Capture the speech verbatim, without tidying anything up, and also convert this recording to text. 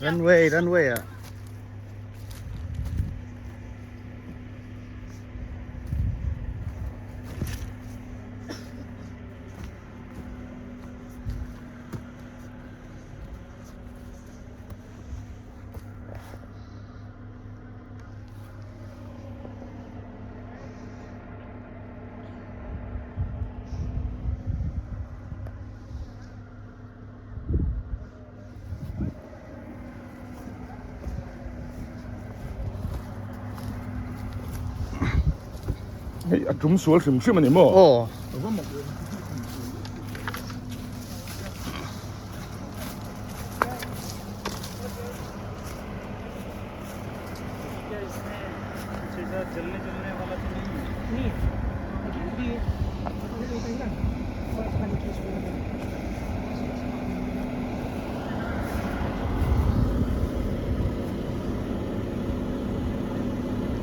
Runway, runway ah. Hei, a tum sual hrim hrim a ni maw? Aw.